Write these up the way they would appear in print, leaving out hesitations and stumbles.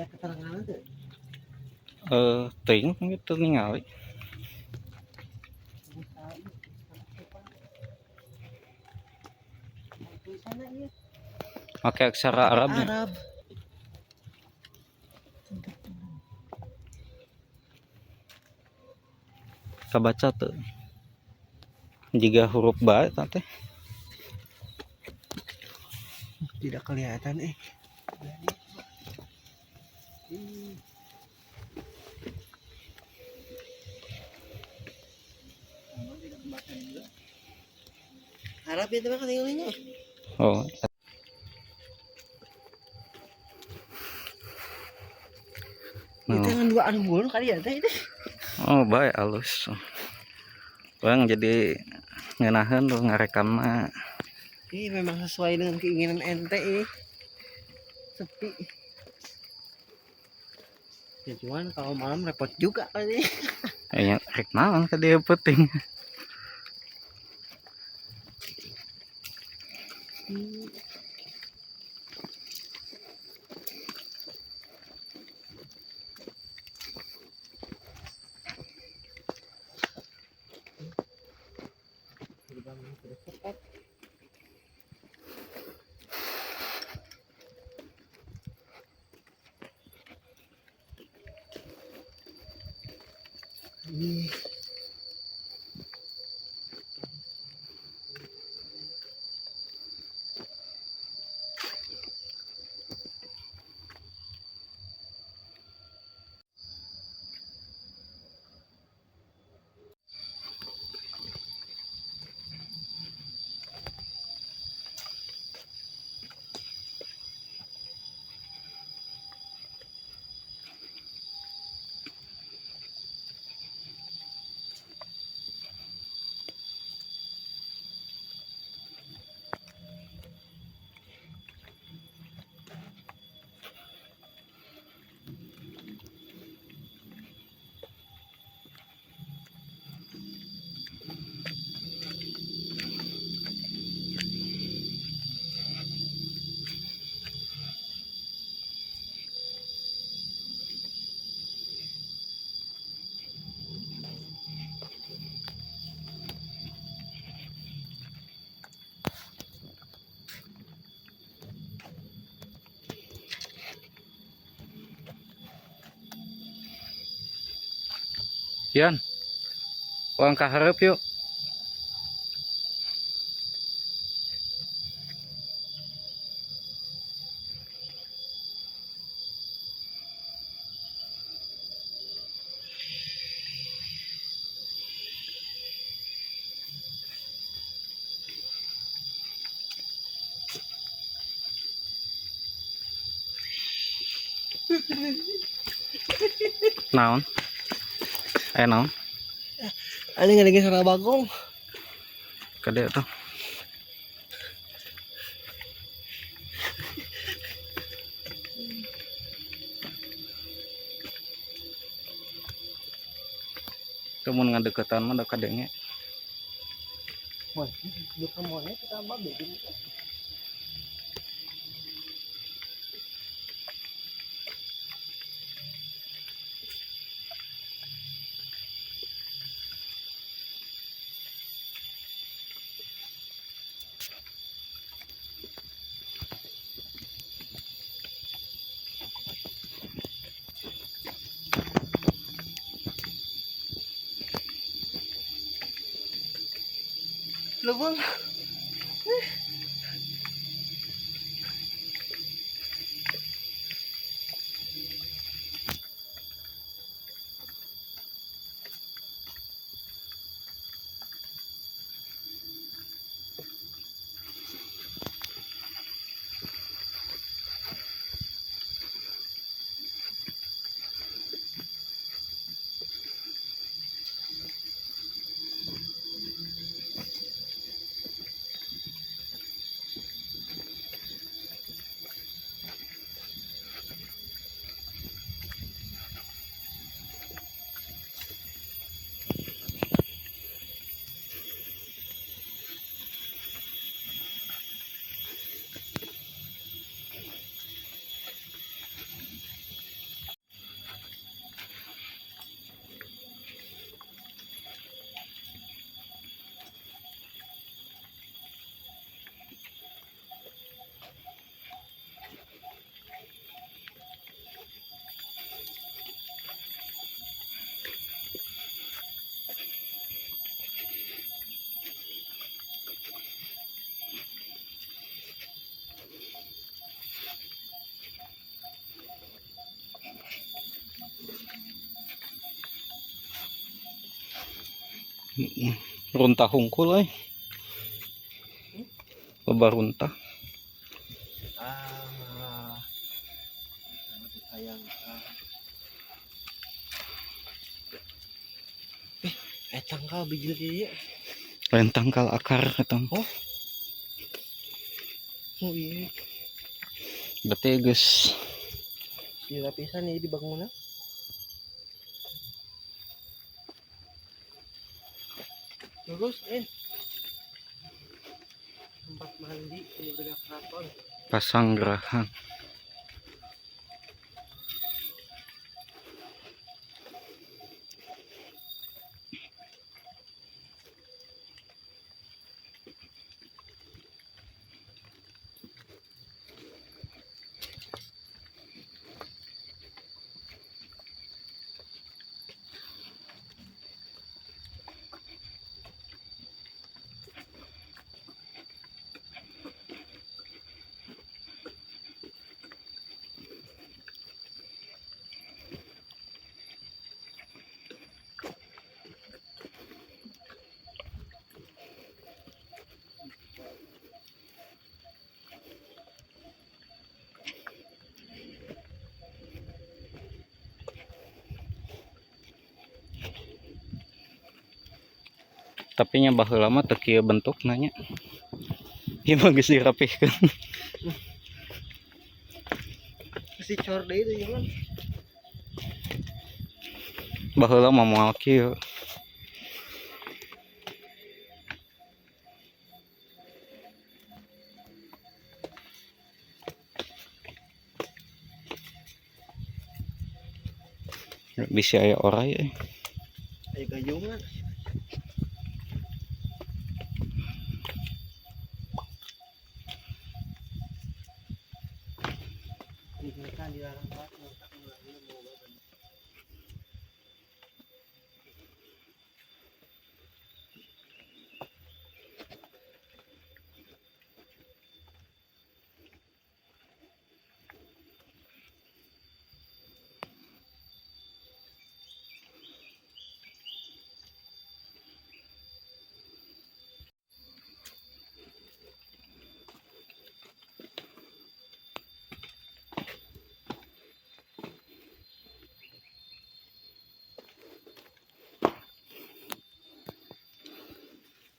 Aya keterangan tuh. Eh, teuing gitu ningali. Make aksara Arabnya. Arab. Kabaca tuh. Jiga huruf ba eta teh. Tidak kelihatan eh. Arab itu mah ketinggalannya. Oh. Itu Nah. yang dua anu kali ya teh itu. Oh, baik alus. Bang jadi ngeunaheun tuh ngarekamna. Ini memang sesuai dengan keinginan ente ini. Sepi. Ya cuman kalau malam repot juga kali. Eh, rek naon ka dieu peuting. Ini Yan. Urang ka hareup yuk. Naon? Eh naon? ada nggak suara bagong. Kade tuh. Kemun ngadeukeutan mah da kadenge. Wah, bukan monyet kita babi gitu. Lubang. Runtah hungkul euy. Loba runtah. Ah, sangat disayangkan. Eh, tangkal bijil kieu. Lain tangkal akar eta. Oh. Oh iya, Berarti geus gila pisan ya dibangunna. Terus tempat mandi keluarga keraton. Pasanggrahan. Tapi nya baheula mah teu kieu bentukna nya. Ieu mah geus dirapihkeun. Si cor deui teh ieu mah. Baheula mah moal kieu. Bisi aya oray euy. Aya gayungan. Digunakan dilarang banget tak melalui mau badan.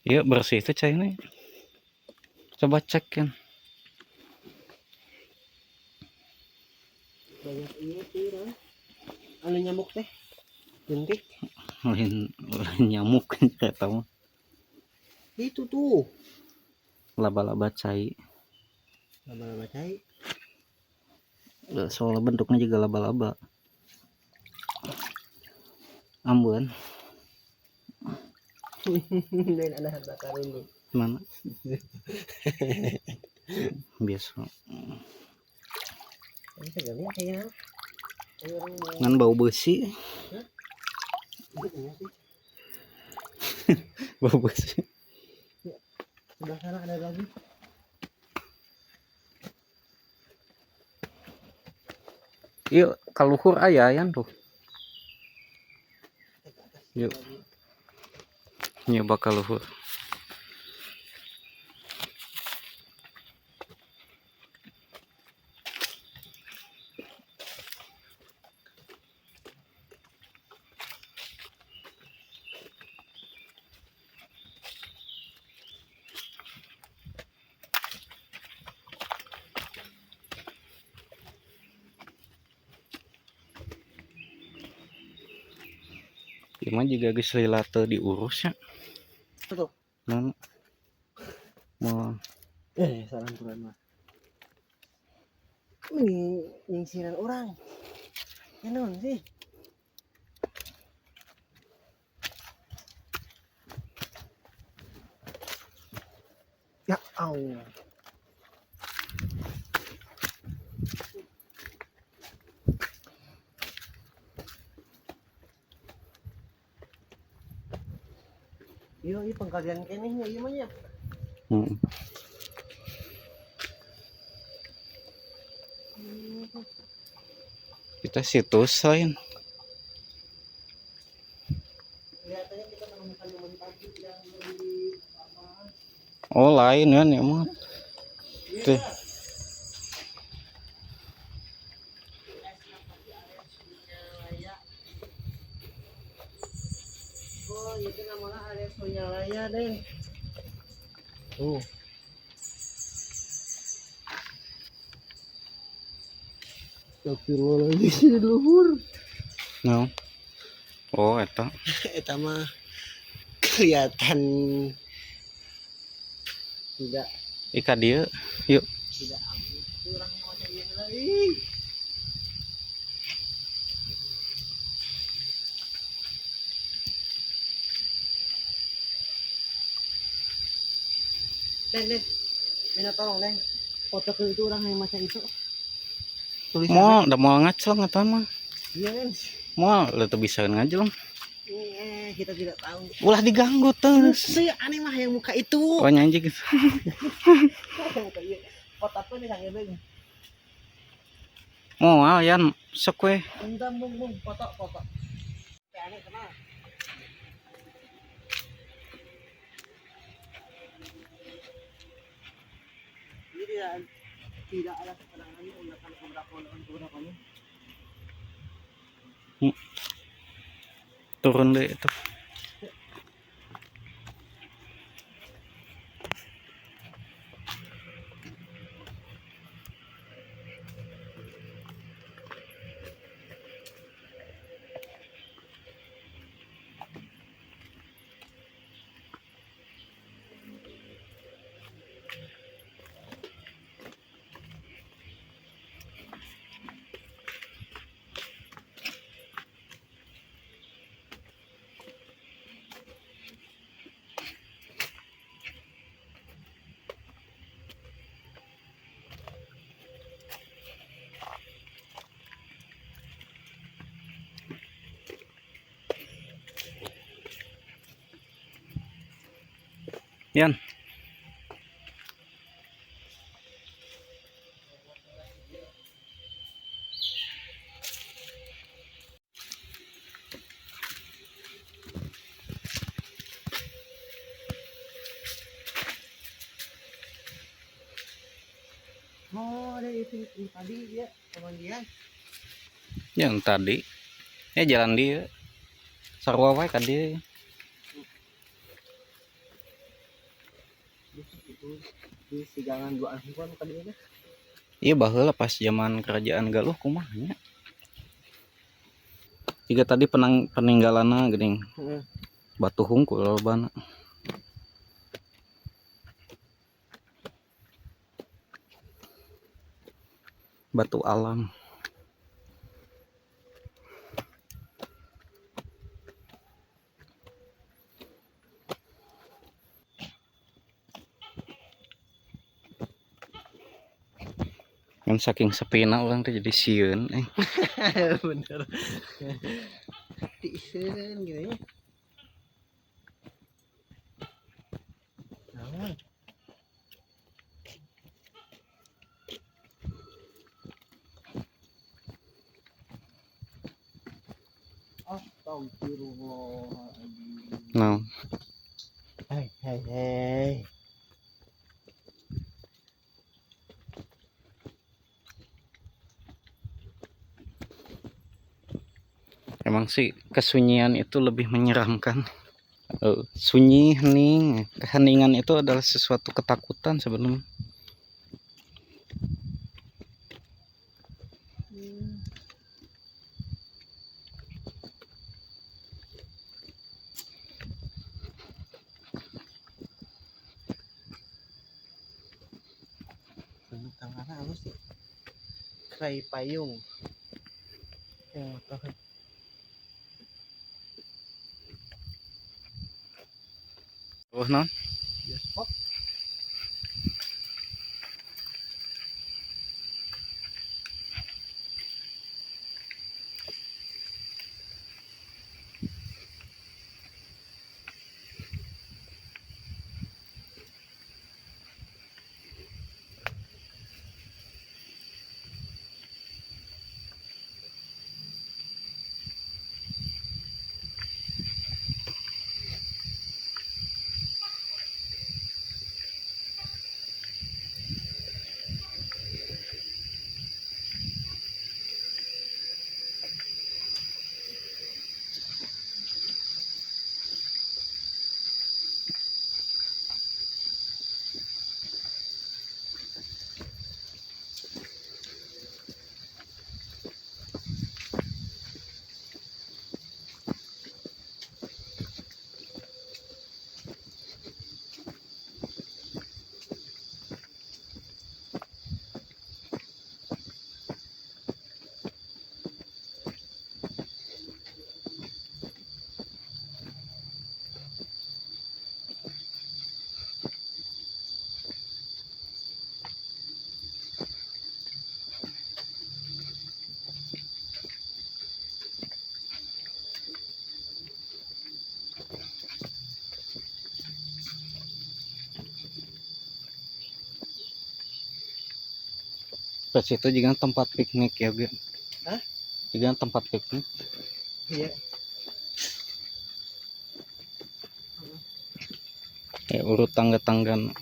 Iya bersih itu cairnya. Coba cek kan. Banyak ini sih, Ron. Anu nyamuk teh. Jentik. Lain, lain nyamuk eta mah. Itu tuh. Laba-laba cai. Laba-laba cai. Soalnya bentuknya juga laba-laba. Ambeun Lain ada harta karun tuh. mana? Biasa. Ini segalanya kayaknya. Ayo orang mau. Ngan bau besi. Iya sih. Bau besi. Sebelah sana ada lagi. Iya, kaluhur aya yan tuh. Ke atas. Yuk. Lagi. Nyoba kaluhur. Ieu mah juga geus lila teu diurus nya. Tuh. Naon? Mau Salah Quran mah. Ini nyingsiran orang. Ya non sih. Ya Allah. Iya, iya pengkajian keneh nya ieu mah nya. Hmm. Kita situs lain. Kelihatannya kita menemukan yang mentah. Oh, lain kan ya mah. Tuh. Oh, itu namanya area Sunyalaya deh. Tuh. Astagfirullahaladzim, di luhur. No. Oh, eta. Eta mah kelihatan tidak Ika dieu. Yuk. Tidak kurang mau cari yang lain. Den, Den, minta tolong Den, foto ke itu orang yang macam itu tulisannya. Moal, da moal ngaclong eta mah. Iya Den. Moal, teu bisa ngajlong. Kita tidak tahu. Ulah diganggu terus. Si aneh mah yang muka itu. Oh, nyanyi gitu. Yang muka iya. Foto apa nih Kang Ebeng? Moal yan sok we. Entar bung bung foto foto. Kayak aneh kenal. Ini tidak tidak ada keterangan unggahan keberapa unggahan keberapa nih. Turun deh itu. Yan. Oh, ada itu, itu tadi ya pemandian. Yang tadi. Ya jalan dia. Sarua wae ka dieu. Itu di sigangan dua angkon tadi ini. Iya baheula pas zaman kerajaan Galuh kumaha nya. Jika tadi peninggalanna geuning batu hungkul lobana. Batu alam. Kan saking sepina urang teh jadi sieun eh. Bener. Tisen gitu ya. Naon? Astagfirullahaladzim. Naon? Hei, hei, hei. Emang sih kesunyian itu lebih menyeramkan. Sunyi, hening. Keheningan itu adalah sesuatu ketakutan sebenarnya. Bentuk tangannya apa sih? Krai payung. Yang motor. Oh, non? Bioskop. Pas itu juga tempat piknik ya, Ge. Hah? Juga tempat piknik. Iya. Ya, urut tangga-tangga.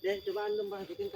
Deh, cobaan dong perhatikan.